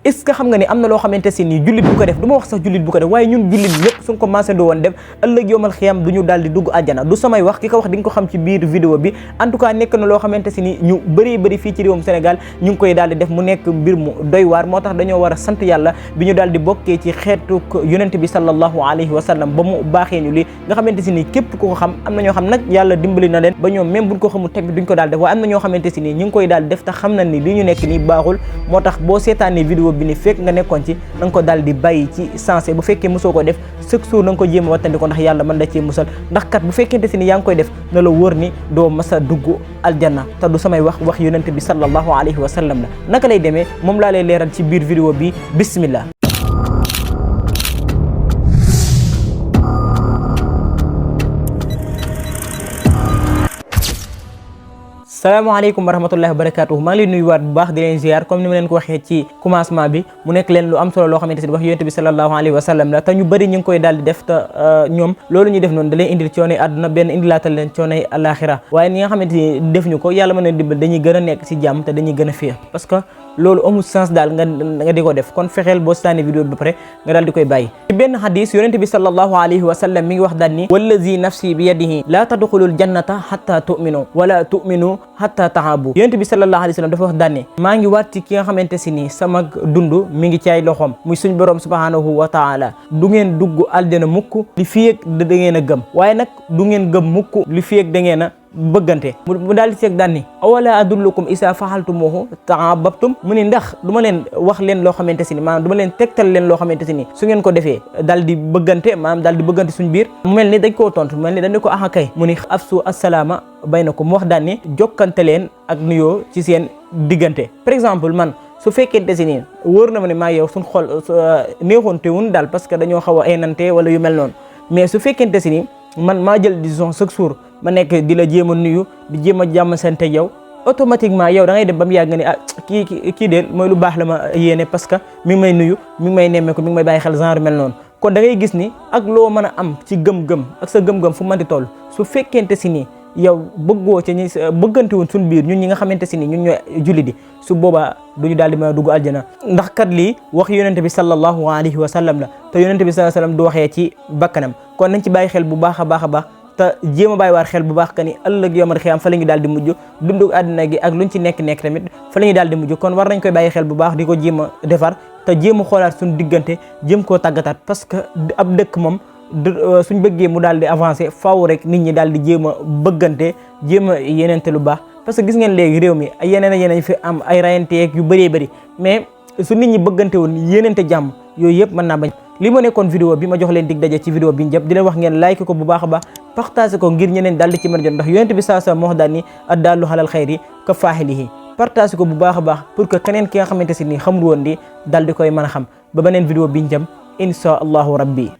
est-ce que xam nga ni am na loo xamante si nii jullit bu ko def du ma wax sax jullit bu ko def waaye ñun jullit ñëpp suñ ko commencé doo woon def ëllëg yowmal xiyam du ñu daal di dugg àjjana du samay wax ki ko wax di nga ko xam ci biir vidéo bi en tout cas nekk na loo xamante si ni ñu bëri fii ci réewum Sénégal ñu ngi koy daal di def mu nekk mbir mu doy waar moo tax dañoo war a sant yàlla bi ñu daal di bokkee ci xeetu yonent bi sallallahu alayhi wa sallam ba mu baaxee ñu li nga xamante si ni képp ku ko xam am na ñoo xam nag yàlla dimbali na leen ba ñoom même buñ ko xamul teg duñ ko daal def waaye am na ñoo xamante si ni ñu ngi koy daal def te xam na ni li ñu nekk nii baaxul moo tax boo seetaanee vidéo bi ni fekk nga nekkoon ci na nga ko daal di bàyyi ci sensé bu fekkee mosoo ko def chaque jour na nga ko jéem a wattandi ko ndax yàlla mën da cee musal ndax kat bu fekkente si ni yaa ngi koy def na la wóor ni doo masa dugg aljanna te du samay wax yonent bi sallallahu alayhi wa sallam la naka lay demee moom laa lay leeral ci biir vidéo bi bismillah. salaamaaleykum wa rahmatullahi wa barakatuh maa ngi leen nuyuwaat bu baax di leen ziar comme ni ma leen ko waxee ci commencement bi mu nekk leen lu am solo loo xamante ni wax yonent bi sallallahu alayhi wa sallam la te ñu bëri ñu ngi koy daal di def te ñoom loolu ñuy def noonu da leen indil coonoy àdduna benn indilaatal leen coonoy alaxira waaye ñi nga xamante ni def ñu ko yàlla mën na dimbal dañuy gën a nekk ci jàmm te dañuy gën a fiir parce que loolu amul sens daal nga di ko def kon fexeel boo seetaanee vidéo bi ba pare nga daal di koy bàyyi ci benn xadis yonent bi sallallahu alayhi wa sallam mi ngi wax daal ni wallazi nafsi bi yadihi la tadxulul jannata hatta tu'minu wala tu'minu hatta tahabu yonent bi sallallahu alayhi wa sallam dafa wax daal ni maa ngi waat ci ki nga xamante si ni sama dund mi ngi ci ay loxoom muy suñ borom subhanahu wa taala du ngeen dugg aljana mukk li fiyeeg da ngeen a gëm waaye nag du ngeen gëm mukk li fiyeeg da ngeen a bëggante mu daal di seeg daan ni awala adullukum isa fahaltumuhu tahabbtum mu ni ndax du ma leen wax leen loo xamante si ni maanaam du ma leen tegtal leen loo xamante si ni su ngeen ko defee daal di bëggante maanaam daal di bëggante suñ biir mu mel ni dañ koo tontu mu mel ni dañ ko axa kay mu ni afsu assalaama baynakum mu wax daan ni jokkante leen ak nuyoo ci seen diggante par exemple man su fekkente si nii wóor na ma ne maa yow suñ xol neexoonte wun daal parce que dañoo xaw a aynante wala yu mel noonu mais su fekkente si ni man maa jël décision chaque jour ma nekk di la jéem a nuyu di jéem a jàmm sante yow automatiquement yow da ngay dem ba mu yàgg nga ni ah kii de mooy lu baax la ma yéene parce que mi ngi may nuyu mi ngi may nemmeeku mi ngi may bàyyi xel genre mel noonu kon da ngay gis ni ak loo mën a am ci gëm-gëm ak sa gëm-gëm fu mën di toll su fekkente si nii yow bëggoo ci ñi bëggante woon suñ biir ñun ñi nga xamante si ni ñun ñooy julli di su boobaa duñu daal di mën a dugg aljana ndax kat lii wax yonente bi sallallahu alayhi wa sallam la te yonente bi sallallahu alayhi wa sallam du waxee ci bakkanam kon nañ ci bàyyi xel bu baax a baax a baax te jéem a bàyyi waar xel bu baax ka ni ëllëg yawmal xiyaam fa la ñu daal di mujj dundu àddina gi ak luñ ci nekk tamit fa la ñu daal di mujj kon war nañ koy bàyyi xel bu baax di ko jéem a defar te jéem a xoolaat suñu diggante jéem koo tàggataat parce que ab dëkk moom suñ bëggee mu daal di avancer faaw rek nit ñi daal di jéem a bëggante jéem a yeneente lu baax parce que gis ngeen léegi réew mi ay yeneen fi am ay rayanteeg yu bëree bëri mais su nit ñi bëggante woon yeneente jàmm yooyu yëpp mën naa bañ li ma nekkoon vidéo bi ma jox leen dig daje ci vidéo bi njëpp di leen wax ngeen like ko bu baax a baax partage ko ngir ñeneen daal di ci mën a jot ndax yonent bi saa moo wax daal ni addaalu alal xayri ka faahilihi partage ko bu baax a baax pour que keneen ki nga xamante si ni xamul woon di daal di koy mën a xam ba beneen vidéo bi njëm insha allahu rabbi